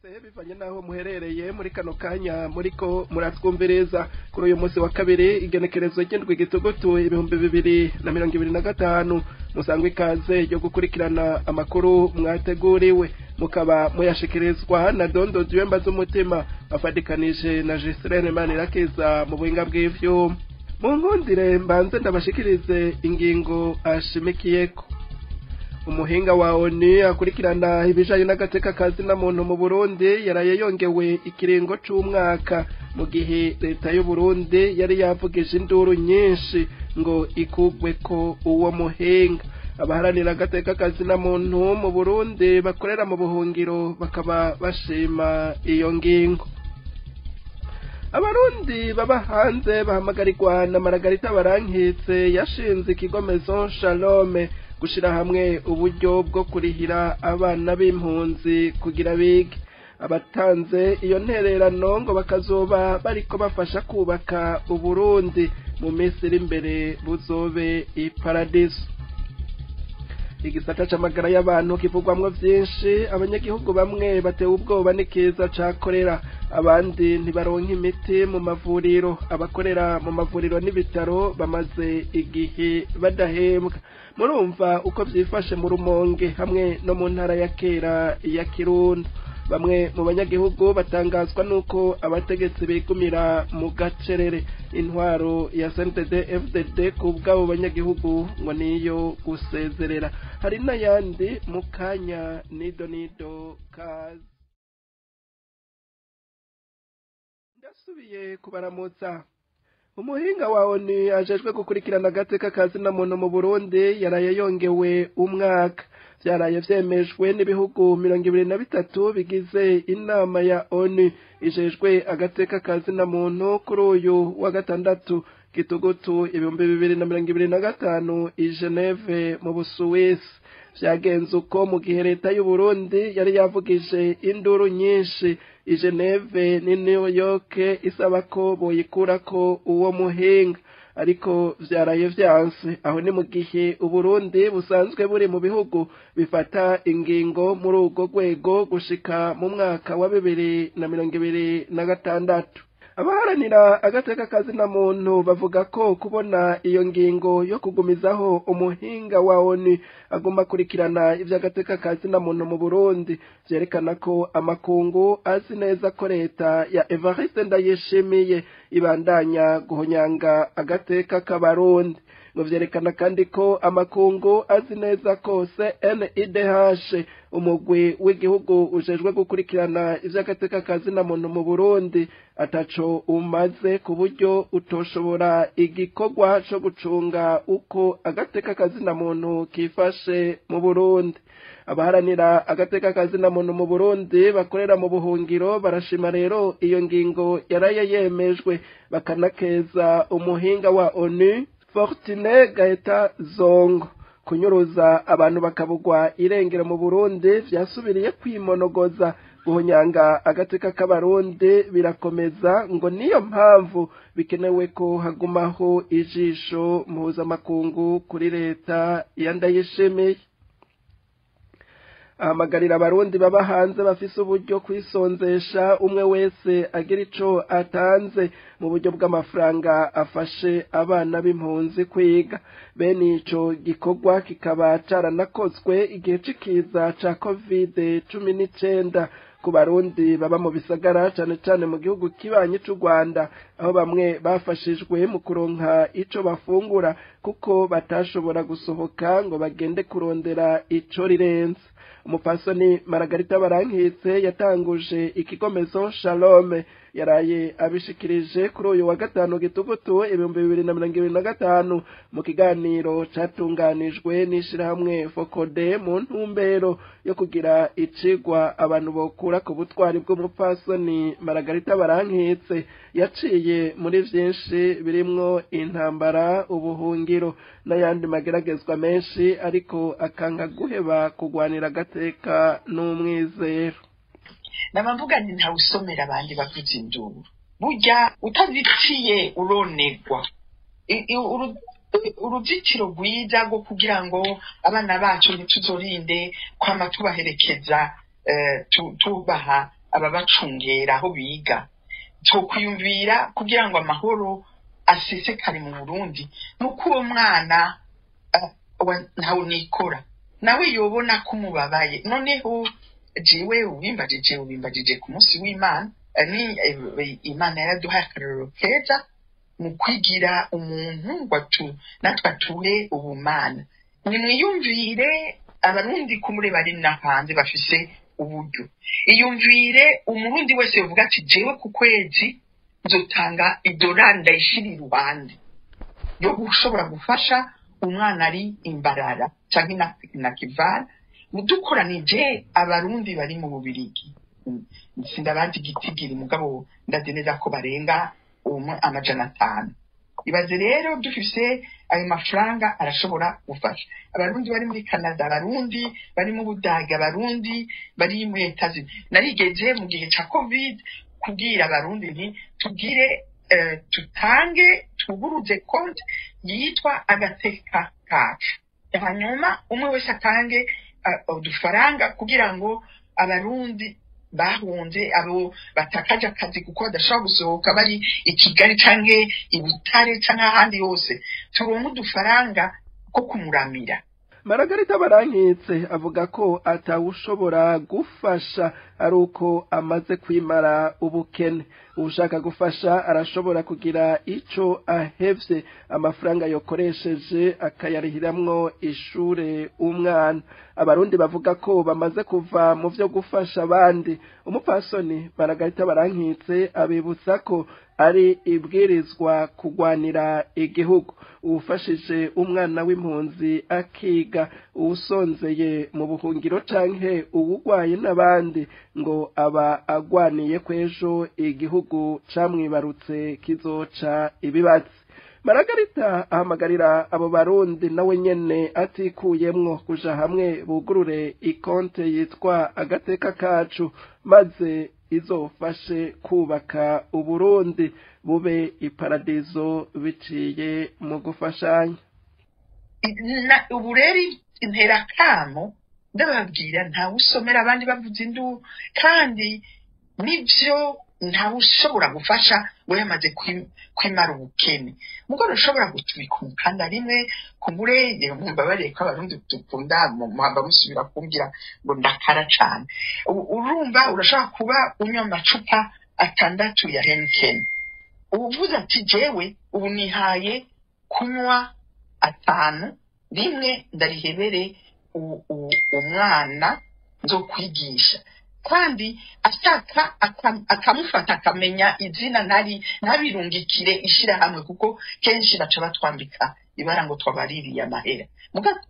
Bivanye naho muherereye muri kano kanya muriko muratwumviriza kuri uyu munsi wa kabiri, igenekerezo ry'indwi gitugutu 2025, musangwa ikaze yo gukurikirana amakuru mwateguriwe, mukaba muyashikirizwa na Dondo Diwemba z'umutima afadikanije na Gislene Manirakiza mu buhinga bw'ivyuma. Mu nkundire mbanze ndabashikirize ingingo ashimikiyeko. Umuhinga wa ONU akurikirana ibijanye n'agateka kazi na muntu mu Burundi yaraye yongewe ikiringo c'umwaka, mu gihe leta y'u Burundi yari yavugije induru nyinshi ngo ikugwe ko uwo muhinga. Abaharanira agateka kazi na muntu mu Burundi bakorera mu buhungiro bakaba bashima iyo ngingo. Abarundi baba hanze bahamagarirwa na Margarita Barankitse yashinze ikigo Maison Shalom gushira hamwe uburyo bwo kurihira abana b'impunzi kugira bige. Abatanze iyo ntererano ngo bakazoba bariko bafasha kubaka Uburundi mu minsi iri imbere buzobe iparadiso. Igisata c'amagara y'abantu kivugwamwo vyinshi, abanyagihugu bamwe batewe ubwoba n'ikiza ca korera, abandi ntibaronka imiti mu mavuriro. Abakorera mu mavuriro n'ibitaro bamaze igihe badahembwa. Murumva uko vyifashe mu Rumonge hamwe no mu ntara ya Kera ya Kirundo. Bamwe mu banyagihugu batangazwa nuko abategetsi bigumira mu gacerere. Intwaro ya CNDD FDD ku bw'abo banyagihugu ngo niyo gusezerera. Hari n'ayandi mu kanya nido nido kazi. Ndasubiye kubaramutsa. Umuhinga wa ONU ajejwe gukurikirana agateka kazi na muntu mu Burundi yaraye yongewe umwaka. Vyaraye vyemejwe n'ibihugu 23 bigize inama ya ONU ijejwe agateka kazi na muntu kuri uyu wa gatandatu gitugutu 2025 i Geneve mu Busuwisi. Vyagenze uko mu gihe leta y'u Burundi yari yavugije induru nyinshi i Geneve ni New York isaba ko boyikurako uwo muhinga, ariko vyaraye vyanse. Aho ni mu gihe Uburundi busanzwe buri mu bihugu bifata ingingo muri urwo rwego gushika mu mwaka wa 2026. Abaharanira agateka kazi na muntu bavuga ko kubona iyo ngingo yo kugumizaho umuhinga wa ONU agomba kurikirana ivy'agateka kazi na muntu mu Burundi vyerekana ko amakungu azi neza ko leta ya Evariste Ndayishimiye ibandanya guhonyanga agateka k'abarundi. Ngo vyerekana kandi ko amakungu azi neza ko CNIDH, umugwi w'igihugu ujejwe gukurikirana ivy'agateka kazi na muntu mu Burundi, ataco umaze ku buryo utoshobora igikorwa co gucunga uko agateka kazi na muntu kifashe mu Burundi. Abaharanira agateka kazi na muntu mu Burundi bakorera mu buhungiro barashima rero iyo ngingo yaraye yemejwe, bakanakeza umuhinga wa ONU Fortune Gaeta Zongo. Kunyuruza abantu bakabugwa irengero mu Burundi vyasubiriye kwimonogoza, guhonyanga agateka k'abarundi birakomeza, ngo niyo mpamvu bikenewe ko hagumaho ijisho mpuzamakungu kuri leta ya Ndayishimiye. Ahamagarira abarundi baba hanze bafise uburyo kwisonzesha, umwe wese agira ico atanze mu buryo bw'amafaranga afashe abana b'impunzi kwiga. Bene ico gikorwa kikaba caranakozwe igihe c'ikiza ca Covid-19 ku barundi baba mu bisagara, cane cane mu gihugu kibanyi c'u Rwanda, aho bamwe bafashijwe mu kuronka ico bafungura kuko batashobora gusohoka ngo bagende kurondera ico rirenze. Umupasoni Margarita Barankitse yatanguje ikigo Maison Shalom yaraye abishikirije kuri uyu wa gatanu gitugutu 2025 mu kiganiro catunganijwe n'ishirahamwe Fokode mu ntumbero yo kugira icigwa abantu bokura ku butwari bw'umupasoni Margarita Barankitse yaciye muri vyinshi birimwo intambara, ubuhungiro n'ayandi mageragezwa menshi, ariko akanga guheba kugwanira agateka n'umwizero. Namamvuga nti ntawusomera abandi bavuza induru, burya utaziciye uronegwa. Uruzitiro rwiza rwo kugira ngo abana bacu ntituzorinde kwama tubaherekeza, tubaha Ababacungera aho biga, twokwiyumvira kugira ngo amahoro asesekare mu Burundi, nuko uwo mwana ntawe nikora nawe yobona ko umubabaye. Noneho jewe ubimbajije ku munsi w'Imana, ni Imana yaraduhaye akarorero keza mu kwigira umuntu ngo natwe atuhe ubumana. Nimwiyumvire Abarundi kumure bari na hanze bafise uburyo, iyumvire Umurundi wese uvuga ati jewe ku kwezi nzotanga idolari ndayishira iruhande yo gushobora gufasha umwana ari Imbarara canke na Kivara. Dukoranije Abarundi bari mu Bubirigi, sindabandi gitigiri mugabo ndazi neza ko barenga 500. Ibaze rero dufise ayo mafaranga arashobora gufasha Abarundi bari muri Canada, Abarundi bari mu Budage, Abarundi bari muri Etazi. Narigeze mu gihe ca Covid kubwira Abarundi nti tugire tutange tuguruze konti yitwa Agateka Kacu, hanyuma umwe wese atange udufaranga kugira ngo Abarundi bahunze, abo batakaje akazi kuko badashobora gusohoka bari i Kigali canke i Butare canke ahandi hose, turonke udufaranga ko kumuramira. Margarita Barankitse avuga ko atawushobora gufasha ari uko amaze kwimara ubukene. Ushaka gufasha arashobora kugira ico ahevye, amafaranga yokoresheje akayarihiramwo ishure umwana. Abarundi bavuga ko bamaze kuva mu vyo gufasha abandi. Umupfasoni Margarita Barankitse abibutsa ko ari ibwirizwa kugwanira igihugu. Uwufashije umwana w'impunzi akiga, uwusonzeye mu buhungiro canke uwugwaye n'abandi, ngo aba agwaniye kw'ejo igihugu camwibarutse kizoca ibibatsi. Margarita ahamagarira abo Barundi nawe nyene atikuyemwo kuja hamwe bugurure ikonte yitwa Agateka Kacu, maze izofashe kubaka Uburundi bube iparadizo biciye mu gufashanya. Ubu rero intera kamo ndababwira, ntawe usomera abandi bavuze induru, kandi nivyo ntawe ushobora gufasha ngo yamaze kwimara ubukene. Mugabo ushobora gutubika umukanda rimwe kumure, mumbabarire ko Abarundi dukunda muhamba musubira kumbwira ngo ndakara cane. Urumva urashobora kuba unywa amacupa 6 ya Heineken, uvuze ati jewe ubu nihaye kunywa 5, rimwe ndarihebere umwana nzokwigisha, kandi ashaka akamufata akamenya izina ntari ntabirungikire ishirahamwe, kuko kenshi baca batwambika ibara ngo twabaririye amahera.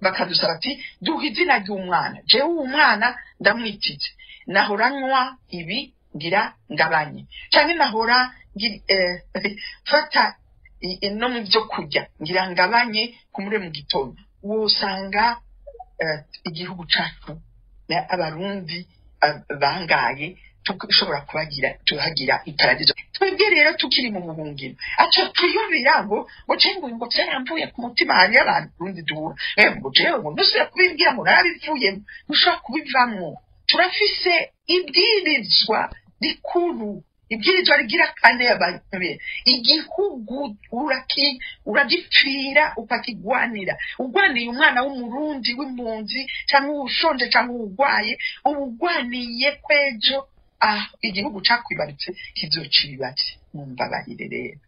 Bakadusaba ati duha izina ry'umwana, jewe uwo mwana ndamwititse, nahora nywa ibi ngira ngabanye, canke nahora fata no mu vyo kurya ngira ngabanye kumure mu gitondo. Wosanga igihugu cacu Abarundi bangaye tushobora kubagira tuhagira iparadizo. Twebwe rero tukiri mu buhungiro aca twiyumvira ngo cengo ngo vyaramvuye ku mutima, hari Abarundi duhura ngo jewe ngo ntusubira kubimbwira ngo narabivuyemo. Ntushobora kubivamwo. Turafise ibwirizwa rikuru, ibwirizwa rigira kane igihugu uragipfira ukakigwanira. Ugwaniye umwana w'Umurundi w'impunzi canke uwushonje canke uwugwaye, ubugwaniye kwejo igihugu cakwibarutse kizoca ibibatsi. Mumbabarire rero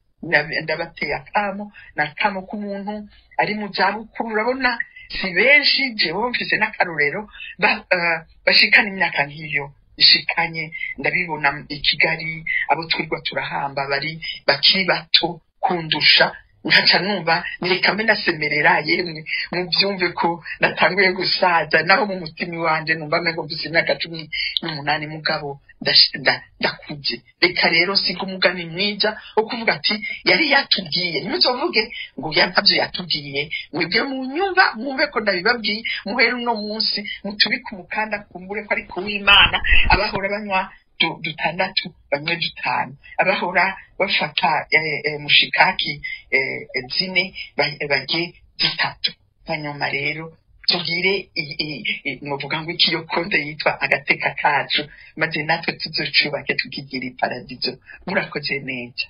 ndabateye akamo, nakamo k'umuntu ari mu zabukuru. Urabona si benshi, jewe mfise n'akarorero bashikana imyaka nk'iyo ishikanye, ndabibona i Kigali abo twirwa turahamba bari bakiri bato kundusha, nkaca numva nireka mbe nasemerera, yemwe muvyumve ko natanguye gusaza, naho mu mutima wanje numva mengo mfise imyaka 18, mugabo ndakuze. Reka rero siga umugani mwiza wo kuvuga ati yari yatubwiye, ntimuzovuge ngo ntavyo yatubwiye, mwebwe munyumva mwumve ko ndabibabwiye, muhere uno munsi mutubike umukanda kumbure ko ari kuw'Imana. Abahora banywa 6 banywe 5, abahora bafata mushikaki 4 barye 3. Hanyuma rero Tugire novuga ngo iki, iyo konte yitwa agateka kacu, maze natwe tuzocubake tukigira iparadizo. Murakoze neza.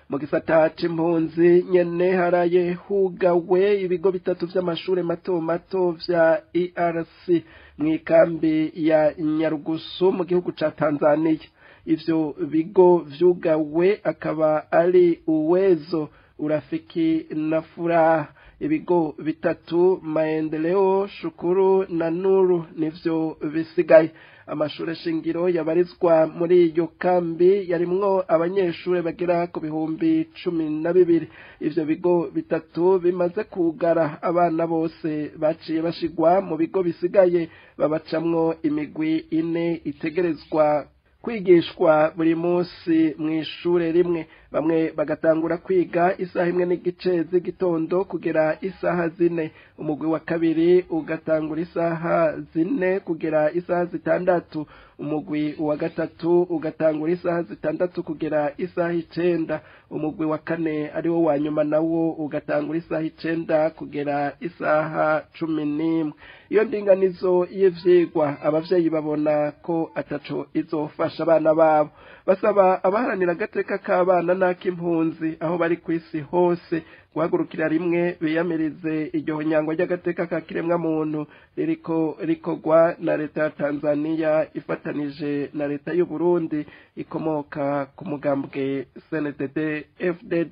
Mu gisata c'impunzi nyene, haraye hugawe ibigo bitatu vy'amashure mato mato vya ERC mw'ikambi ya Nyarugusu mu gihugu ca Tanzania. Ivyo bigo vyugawe akaba ari Uwezo, Urafiki na Furaha. Ibigo bitatu, Maendeleo, Shukuru na Nuru, nivyo bisigaye. Amashure shingiro yabarizwa muri iyo kambi yarimwo abanyeshure bagera ku 12,000. Ivyo bigo bitatu bimaze kugara, abana bose baciye bashigwa mu bigo bisigaye, babacamwo imigwi ine itegerezwa kwigishwa buri munsi mw'ishure rimwe. Bamwe bagatangura kwiga isaha 1:30 z'igitondo kugera isaha 4, umugwi wa kabiri ugatangura isaha 4 kugera isaha 6, umugwi wa gatatu ugatangura isaha 6 kugera isaha 9, umugwi wa kane ariwo wa nyuma nawo ugatangura isaha 9 kugera isaha 11. Iyo ndinganizo y'ivyigwa abavyeyi babona ko ataco izofasha abana babo. Basaba abaharanira agateka k'abana n'ak'impunzi aho bari kw'isi hose guhagurukira rimwe biyamirize iryo honyango ry'agateka ka kiremwa muntu ririko rikorwa na leta ya Tanzania ifatanije na leta y'u Burundi ikomoka ku mugambwe CNDD FDD.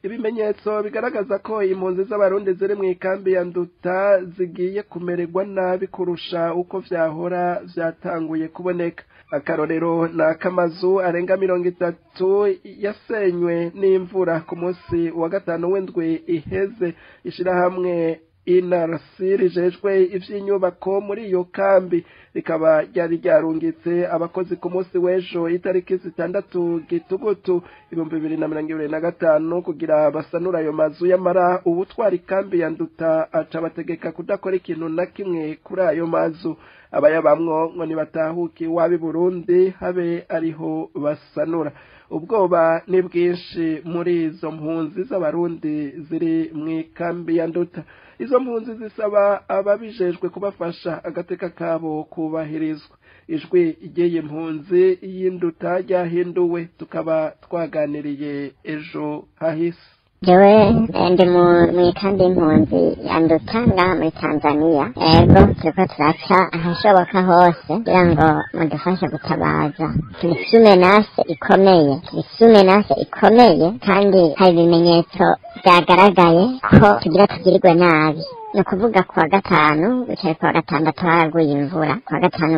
Ibimenyetso bigaragaza ko impunzi z'Abarundi ziri mu ikambi ya Nduta zigiye kumererwa nabi kurusha uko vyahora vyatanguye kuboneka. Akarorero ni akamazu arenga 30 yasenywe n'imvura ku munsi wa gatanu w'indwi iheze. Ishirahamwe INRC rijejwe ivy'inyubako muri iyo kambi rikaba ryari ryarungitse abakozi ku munsi w'ejo itariki 6 Gitugutu 2025 kugira basanura ayo mazu. Yamara uwutwara ikambi ya Nduta aca bategeka kudakora ikintu na kimwe kuri ayo mazu. Abayabamwo ngo nibatahuke iwabo i Burundi habe ariho basanura. Ubwoba ni bwinshi muri izo mpunzi z'Abarundi ziri mw'ikambi ya Nduta. Izo mpunzi zisaba ababijejwe kubafasha agateka kabo kubahirizwa. Ijwi ry'iyi mpunzi y'Induta ryahinduwe, tukaba twaganiriye ejo hahise. Jewe ndi mu ikambi y'impunzi ya Nduta ngaha muri Tanzania. Ego, turiko turaca ahashoboka hose kugira ngo mudufashe gutabaza. Turi sous menace ikomeye, turi sous menace ikomeye, kandi hari ibimenyetso vyagaragaye ko tugira tugirirwe nabi. Ni ukuvuga kuwa gatanu bicaye, kuwa gatandatu haraguye imvura, kuwa gatanu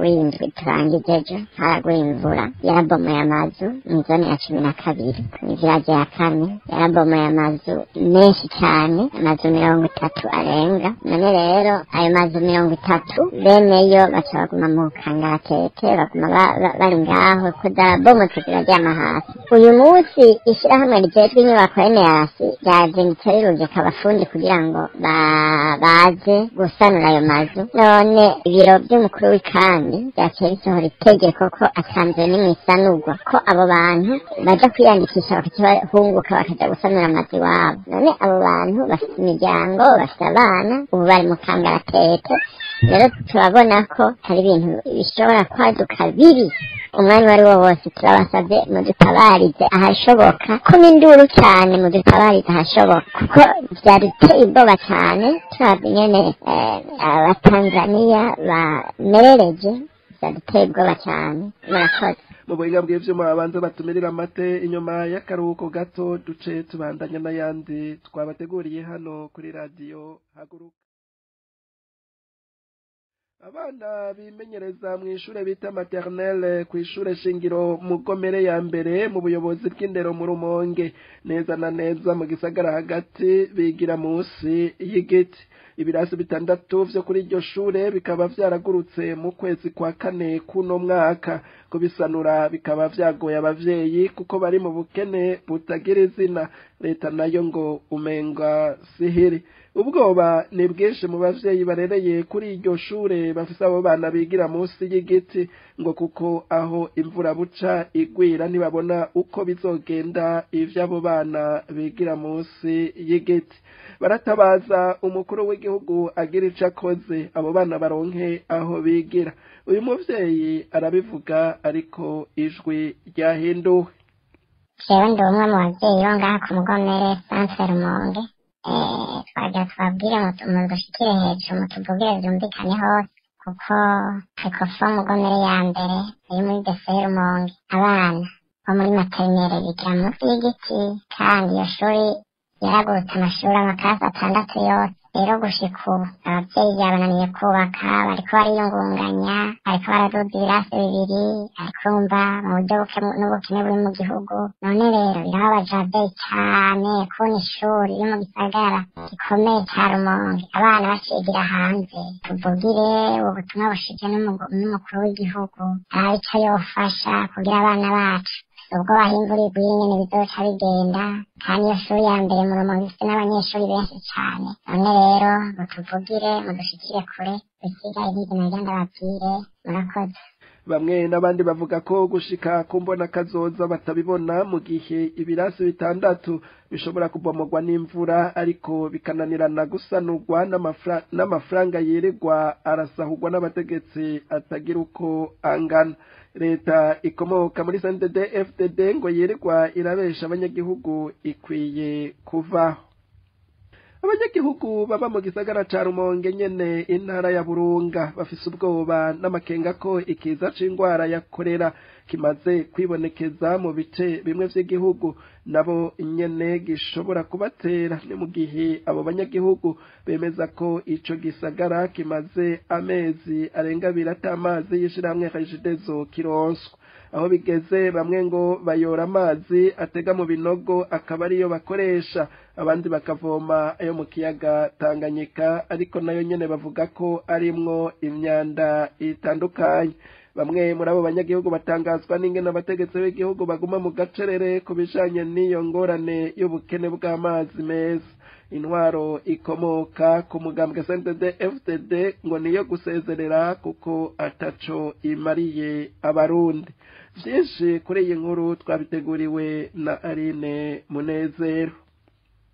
w'indwi turangije ejo haraguye imvura, yarabomoye amazu mu zone ya 12, mu village ya kane, yarabomoye amazu menshi cyane, amazu 30 arenga. None rero ayo mazu 30 beneyo baca baguma mu kangaratete, baguma bari ngaho ko zarabomotse ziraryama hasi. Uyu munsi ishirahamwe rijejwe inyubako NRC ryazindutse rirungika abafundi kugira ngo baze gusanura ayo mazu. None ibiro by'umukuru w'ikambi byaciye bisohora itegeko ko atanzwe n'imisanurwa, ko abo bantu baja kwiyandikisha bakaca bahunguka bakaja gusanura amazu iwabo. None abo bantu bafite imiryango, bafite abana, ubu bari mu kangaratete. Rero turabona ko hari ibintu bishobora kwaduka bibi umwanya uwo ari wo wose. Turabasabye mudutabarize ahashoboka, ko n'induru cyane, mudutabarize ahashoboka, kuko byaduteye ubwoba cyane. Turavye ingene Abatanzaniya bamerereje, byaduteye ubwoba cyane. Murakoze. Mu buhinga bw'ivyuma babanza batumirira amate. Inyuma y'akaruhuko gato duce tubandanya n'ayandi twabateguriye hano kuri Radiyo Haguruka. Abana bimenyereza mu ishure bita maternelle ku ishure shingiro Mugomere ya mbere mu buyobozi bw'indero mu Rumonge, neza na neza mu gisagara hagati, bigira munsi y'igiti. Ibirasi bitandatu vyo kuri iryo shure bikaba vyaragurutse mu kwezi kwa kane kuno mwaka. Kubisanura bikaba vyagoye abavyeyi kuko bari mu bukene butagira izina. Leta nayo ngo umenga sihiri. Ubwoba ni bwinshi mu bavyeyi barereye kuri iryo shure bafise abo bana bigira munsi y'igiti, ngo kuko aho imvura buca igwira ntibabona uko bizogenda ivy'abo bana bigira munsi y'igiti. Baratabaza umukuru w'igihugu agira ico akoze abo bana baronke aho bigira. Uyu muvyeyi arabivuga ariko ijwi ryahinduwe. Jewe ndi umwe mu bavyeyi bo ngaha ku Mugomere centre Rumonge. Twagira tubabwire mudushikire hejuru, mutuvugire vyumvikane hose, kuko ekofo Mugomere ya mbere iri muri dese Rumonge, abana bo muri materinere bigira munsi y'igiti, kandi iyo shuri yaragurutse amashuri amakarasi 6 yose. Rero gushika ubu abavyeyi vyabananiye kubaka, bariko bariyungunganya, bariko baraduza ibirasi 2, ariko urumva mu buryo n'ubukene buri mu gihugu. None rero birababaje abavyeyi cane kubona ishuri riri mu gisagara gikomeye ca Rumonge abana bacigira hanze. Tuvugire ubu butumwa bushike n'umukuru w'igihugu, arabe ico yofasha kugira abana bacu ubwo bahimvura igwira ingene bizoca bigenda, kandi iyo shuri ya mbere mu Rumonge ifise n'abanyeshuri benshi cane. None rero mutuvugire, mudushikire kure, bisigaye n'ivyo naryo ndababwire. Murakoze. Bamwe n'abandi bavuga ko gushika ku mbona kazoza batabibona mu gihe ibirasi 6 bishobora kubomogwa n'imvura, ariko bikananirana gusanurwa n'amafaranga yirirwa arasahurwa n'abategetsi atagira uko angana. Leta ikomoka muri CNDD FDD ngo yirirwa irabesha abanyagihugu ikwiye kuvaho. Abanyagihugu baba mu gisagara ca Rumonge nyene intara ya Burunga bafise ubwoba n'amakenga ko ikiza c'ingwara ya kolera kimaze kwibonekeza mu bice bimwe vy'igihugu nabo nyene gishobora kubatera. Ni mu gihe abo banyagihugu bemeza ko ico gisagara kimaze amezi arenga 2 atamazi y'ishirahamwe Regideso kironswa. Aho bigeze bamwe ngo bayora amazi atega mu binogo akaba ariyo bakoresha, abandi bakavoma ayo mu kiyaga Tanganyika, ariko nayo nyene bavuga ko arimwo imyanda itandukanye. Bamwe muri abo banyagihugu batangazwa n'ingene abategetsi b'igihugu baguma mu gacerere ku bijanye n'iyo ngorane y'ubukene bw'amazi meza. Intwaro ikomoka ku mugambwe CNDD FDD ngo niyo gusezerera kuko ataco imariye abarundi. Vyinshi kuri iyi nkuru twabiteguriwe na Aline Munezero.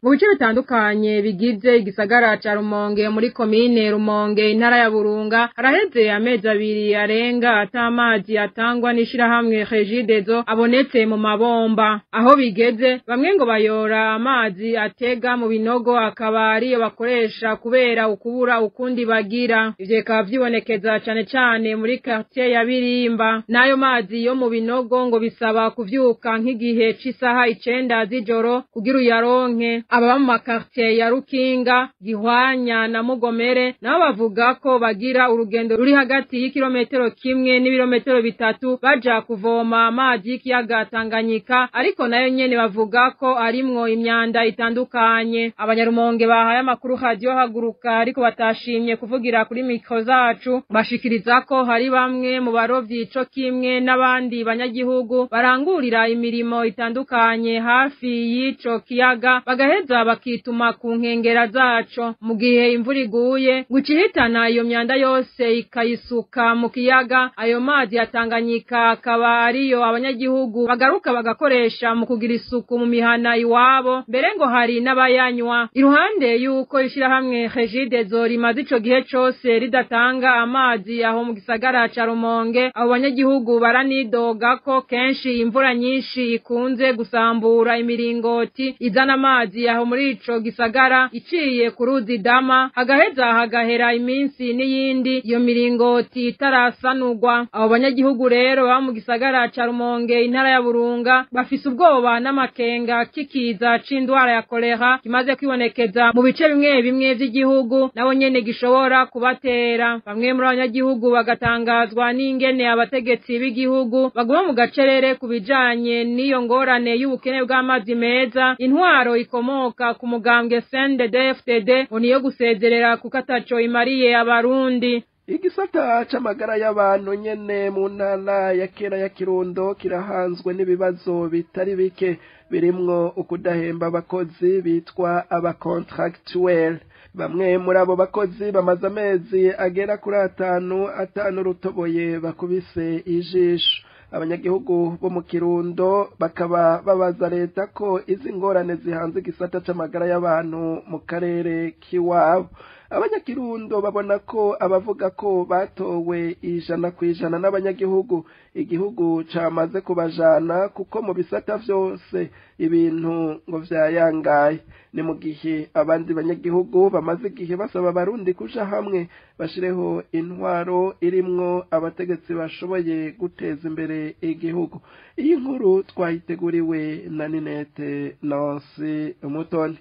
Mu bice bitandukanye bigize igisagara ca Rumonge muri komine Rumonge intara ya Burunga haraheze amezi 2 arenga atamazi atangwa n'ishirahamwe Regideso abonetse mu mabomba. Aho bigeze bamwe ngo bayora amazi atega mu binogo akaba ariyo bakoresha kubera ukubura ukundi bagira. Ivyo bikaba vyibonekeza cane cane muri quartier ya Birimba. N'ayo mazi yo mu binogo ngo bisaba kuvyuka nk'igihe c'isaha 9 z'ijoro kugira uyaronke. Ababa mu makartier ya Rukinga, Gihwanya na Mugomere nabo bavuga ko bagira urugendo ruri hagati y'ikirometero 1 n'ibirometero 3 baja kuvoma amazi y'ikiyaga Tanganyika, ariko nayo nyene bavuga ko arimwo imyanda itandukanye. Abanyarumonge bahaye amakuru Radio Haguruka ariko batashimye kuvugira kuri mikro zacu, bashikiriza ko hari bamwe mu barovyi ico kimwe n'abandi banyagihugu barangurira imirimo itandukanye hafi y'ico kiyaga bagaheza bakituma ku nkengera zaco. Mu gihe imvura iguye gucihitana iyo myanda yose ikayisuka mu kiyaga, ayo mazi ya Tanganyika akaba ariyo abanyagihugu bagaruka bagakoresha mu kugira isuku mu mihana iwabo, mbere ngo hari n'abayanywa. Iruhande yuko ishirahamwe Regideso rimaze ico gihe cose ridatanga amazi aho mu gisagara ca Rumonge, abo banyagihugu baranidoga ko kenshi imvura nyinshi ikunze gusambura imiringoti izana amazi aho muri ico gisagara iciye ku ruzi Dama, hagaheza hagahera iminsi n'iyindi iyo miringoti itarasanurwa. Abo banyagihugu rero baba mu gisagara ca Rumonge intara ya Burunga bafise ubwoba n'amakenga kikiza c'indwara ya kolera kimaze kwibonekeza mu bice bimwe bimwe vy'igihugu, nabo nyene gishobora kubatera. Bamwe muri abanyagihugu bagatangazwa n'ingene abategetsi b'igihugu baguma mu gacerere ku bijanye n'iyo ngorane y'ubukene bw'amazi meza. Intwaro ikomoka ku mugambwe CNDD FDD ngo niyo gusezerera kuko ataco imariye abarundi. Igisata c'amagara y'abantu nyene mu ntara ya kera ya Kirundo kirahanzwe n'ibibazo bitari bike birimwo ukudahemba abakozi bitwa abacontractuel. Bamwe muri abo bakozi bamaze amezi agera kuri 5 rutoboye bakubise ijisho. Abanyagihugu bo mu Kirundo bakaba babaza leta ko izi ngorane zihanze igisata c'amagara y'abantu mu karere k'iwabo. Abanyakirundo babona ko abavuga ko batowe 100% n'abanyagihugu igihugu camaze kubajana, kuko mu bisata vyose ibintu ngo vyayangaye. Ni mu gihe abandi banyagihugu bamaze igihe basaba abarundi kuja hamwe bashireho intwaro irimwo abategetsi bashoboye guteza imbere igihugu. Iyi nkuru twayiteguriwe na Ninete Nancy Mutoni.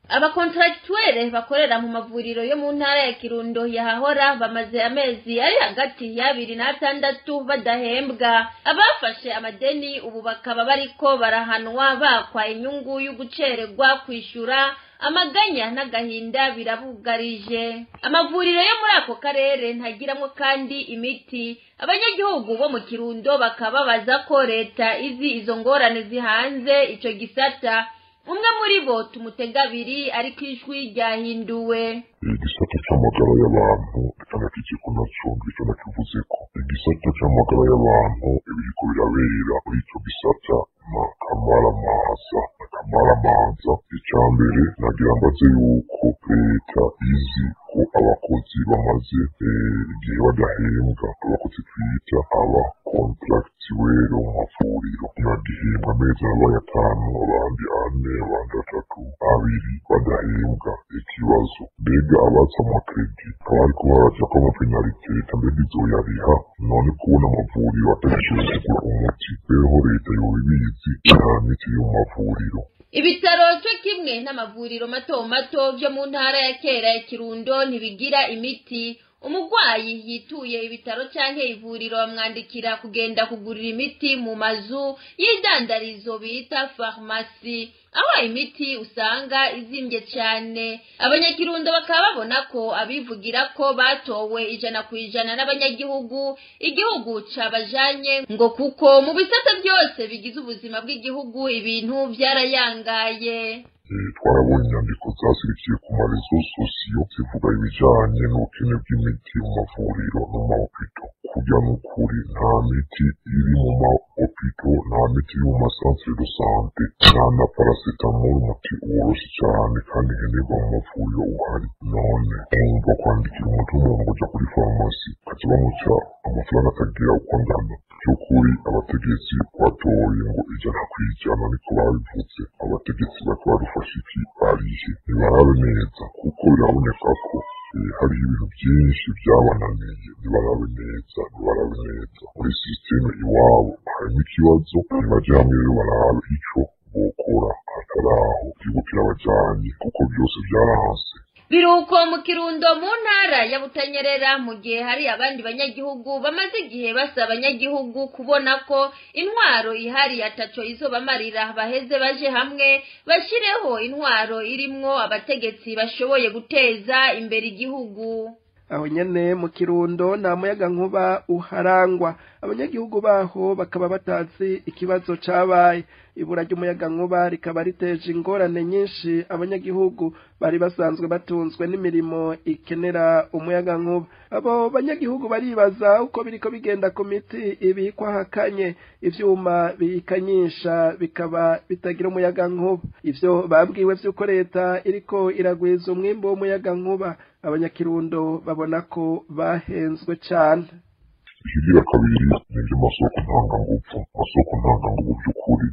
Abakontraktuwere bakorera mu mavuriro yo mu ntara ya Kirundo yahahora bamaze amezi ari hagati ya 2 na 6 badahembwa. Abafashe amadeni ubu bakaba bariko barahanwa bakwa inyungu y'ugucererwa kwishura. Amaganya n'agahinda birabugarije. Amavuriro yo muri ako karere ntagiramwo kandi imiti. Abanyagihugu bo mu Kirundo bakababaza ko leta izi izo ngorane zihanze ico gisata. Umwe muri bo tumutegabiri ariko ijwi ryahinduwe. Igisata c'amagara y'abantu kanakijeko naco ico nakivuze ko igisata c'amagara y'abantu ibiriko birabera muri ico gisata na kamaramaza. Ica mbere nagira mbaze yuko leta izi ko abakozi bamaze igihe badahembwa, abakozi twita aba contractuel mu mavuriro ntibagihembwa amezi abaye 5, abandi 4, abandi 3, 2 badahembwa. Ikibazo mbega abatse amakredi abariko baraja ko amapenalite leta mbega izoyariha? None kubona amavuriro atagishoboye kugura umuti, rero leta yoba ibizi nta miti yo mu mavuriro. Ibitaro cyo kimwe n'amavuriro mato mato byo mu ntara ya kera ya Kirundo ntibigira imiti. Umugwayi yituye ibitaro canke ivuriro bamwandikira kugenda kugurira imiti mu mazu y'idandarizo bita farumasi, aho imiti usanga izimbye cyane. Abanyakirundo bakaba babona ko abivugira ko batowe 100% n'abanyagihugu igihugu cabajanye, ngo kuko mu bisata byose bigize ubuzima bw'igihugu ibintu vyarayangaye. Twarabonye inyandiko zasirikiye ku marezo sosiyo zivuga ibijanye n'ubukene bw'imiti mu mavuriro no mu mahopito. Kurya n'ukuri nta miti iri mu mahopito, nta miti iri mu masantere de sante, nta na paracetamol, umuti woroshe cane kandi nkenerwa mu mavuriro uhari. None wumva kwandikira umuti w'umuntu kuja kuri farumasi kaca bamuca amafaranga atagira uko angana. By'ukuri abategetsi batoye ngo 100% niko babivuze. Abategetsi bariko badufasha iki barihe? Ntibarabe neza, kuko biraboneka ko hari ibintu byinshi byabananiye. Ntibarabe neza, ntibarabe neza muri sisiteme iwabo harimo ikibazo. Ntibaje hamwe rero barabe ico bokora hataraho igihugu kirabajanye, kuko byose vyaranse. Biruko mu Kirundo mu ntara ya Butanyerera, mu gihe hari abandi banyagihugu bamaze igihe basaba abanyagihugu kubona ko intwaro ihari ataco izobamarira, baheze baje hamwe bashireho intwaro irimwo abategetsi bashoboye guteza imbere igihugu. Aho nyene mu Kirundo nta muyaga nkuba uharangwa, abanyagihugu baho bakaba batazi ikibazo cabaye. Ibura ry'umuyaga nkuba rikaba riteje ingorane nyinshi abanyagihugu bari basanzwe batunzwe n'imirimo ikenera umuyaga nkuba. Abo banyagihugu baribaza uko biriko bigenda ku miti ibikwa hakanye, ivyuma bikanyisha bikaba bitagira umuyaga nkuba. Ivyo babwiwe vy'uko leta iriko iragwiza umwimbu w'umuyaga nkuba, abanyakirundo babona ko bahenzwe cane. Ikigira kabiri ni iby'amasoko ntangangufu. Amasoko ntangangufu by'ukuri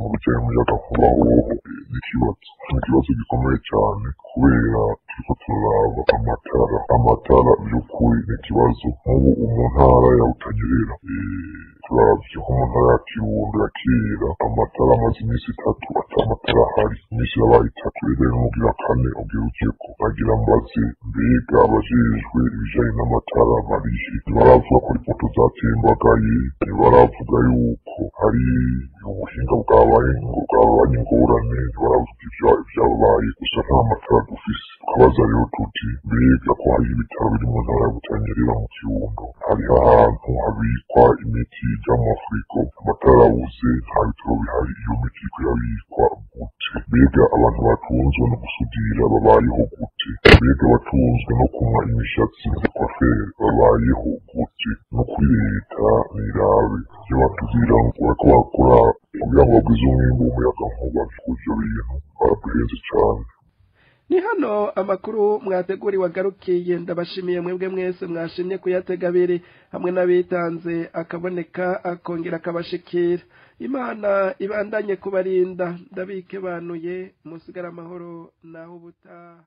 mu bijanye n'umuyaga nkuba hoho ni ikibazo gikomeye cyane, kubera turiko turaraba amatara by'ukuri ni ikibazo. Nk'ubu mu ntara ya Butanyerera turavye nko mu ntara ya Kirundo ya kera, amatara amaze iminsi 3 ata matara ahari, iminsi yabaye 3 rero n'ugira 4 ugira ujeko. Nagira mbaze mbega abajejwe ibijanye n'amatara barihe? Ntibaravuga ko ipoto zatembagaye, ntibaravuga yuko ko hari ubuhinga bwabaye bwabanye ingorane, ntibaravuga ivyabaye, gusa nta matara dufise. Tukabaza rero tuti mbega ko hari ibitaro biri mu ntara ya Butanyerera mu Kirundo, hariho ahantu habikwa imiti y'amafurigo, amatara arabuze, nta bitaro bihari, iyo miti iriko irabikwa gute? Mbega abantu batunzwe no gusudira babayeho gute? Mbega batunzwe no kunywa imishatsi muri kwaferi babayeho gute? No kuri leta nirabe ivyo batubwira ngo bariko bakora kugira ngo bagwize umwimbu w'umuyagankuba, ivyo bintu baraduhenze cane. Ni hano amakuru mwateguriwe agarukiye. Ndabashimiye mwebwe mwese mwashimye kuyatega abiri, hamwe n'abitanze akaboneka akongera akabashikira. Imana ibandanye kubarinda. Ndabike banuye musigara amahoro naho ubutaha.